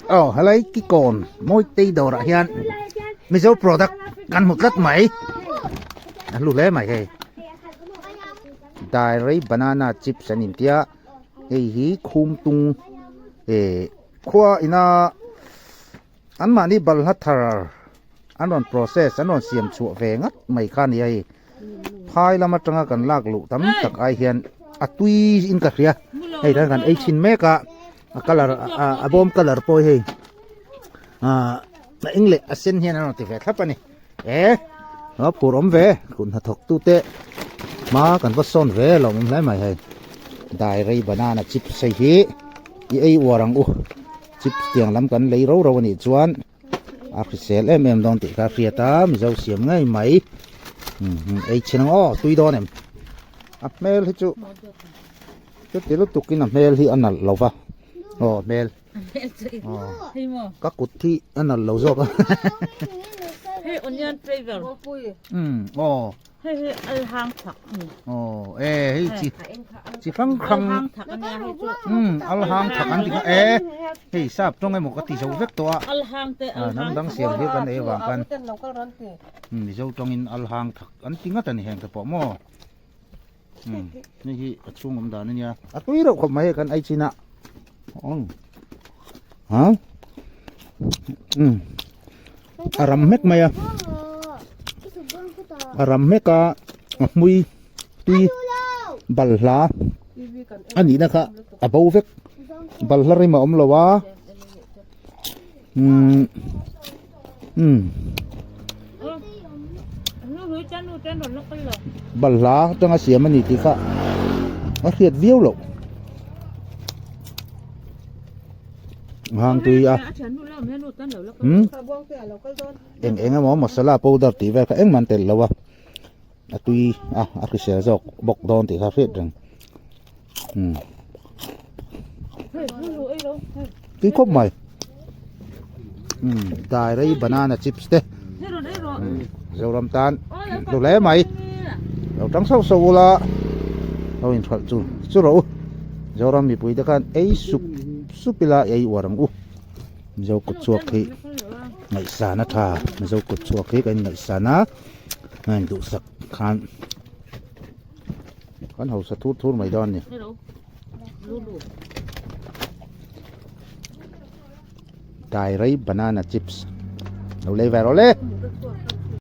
Aw helai kikawn Mawitei dawrah hian Mizo product kan hmu tlat mai a hlu hle mai hei Dairy banana chips an intia hei hi khumtung eh khua ina anmahni balhla thar an rawn process an rawn siam chhuah ve ngat mai kha a ni a hei phai lam atanga kan lak luh tam tak ai hian a tui in ka hria hei tan kan ei chhin mek a a colour a bawm colour pawh hi hei ah a eng leh a sen hian an rawn ti ve thlap a ni e a phur awm ve kut hnathawk tu te hma kan va sawn ve a lawm awm hle mai hei dairy banana chips hei hi i ei uar ang u chips tiang lam kan lei ro ro a nih chuan. A hrisel em em dawn tih kha a hriat a mizo siam ngei mai ei chhin ang aw tui dawn em a hmel hi chu chuti lutuk in a hmel hi a nalh lo va aw a hmel ka kut hi a nalh lo zawk a hei onion flavor aw Hei hi al hang thak a ni. Aw e hei chi chi hrang hrang. Al hang thak a nia hei chu. Um al hang thak an ti kha e hei sap tawng emaw ka ti zo vek tawh a. Al hang te al hang. Hnam dang siam hi kan ei avang khan Mizo tawngin al hang thak an ti ngat a ni heng te pawh maw. Um hei hi a chhung awm dan a nia. A tui reuh khawp mai hei kan ei chin a. Ha um a ram hmek mai a a ram hmek a a hmui tui balhla a nihna kha a bo vek balhla rim a awm lo a umm umm balhla atanga siam a ni tih kha a hriat viau loh. Hang tui a hmm eng eng emaw masala powder tih vel kha engmah an telh lo a a tui a a hrisel zawk bawk dawn tih kha hriat reng hmm tui khawp mai hmm dairy banana chips te Zoram tan hlu hle mai lo tang sauh sauh ula lo inhralh chu chu rawh u Zoram mipui te khan ei sup sup ila ei uar ang u Mizo kut chhuak hi ngaihsan a tha Mizo kut chhuak hi kan ngaihsan a a induhsak khan kan hausa thur thur mai dawn a ni. Dairy banana chips lo lei ve rawh le.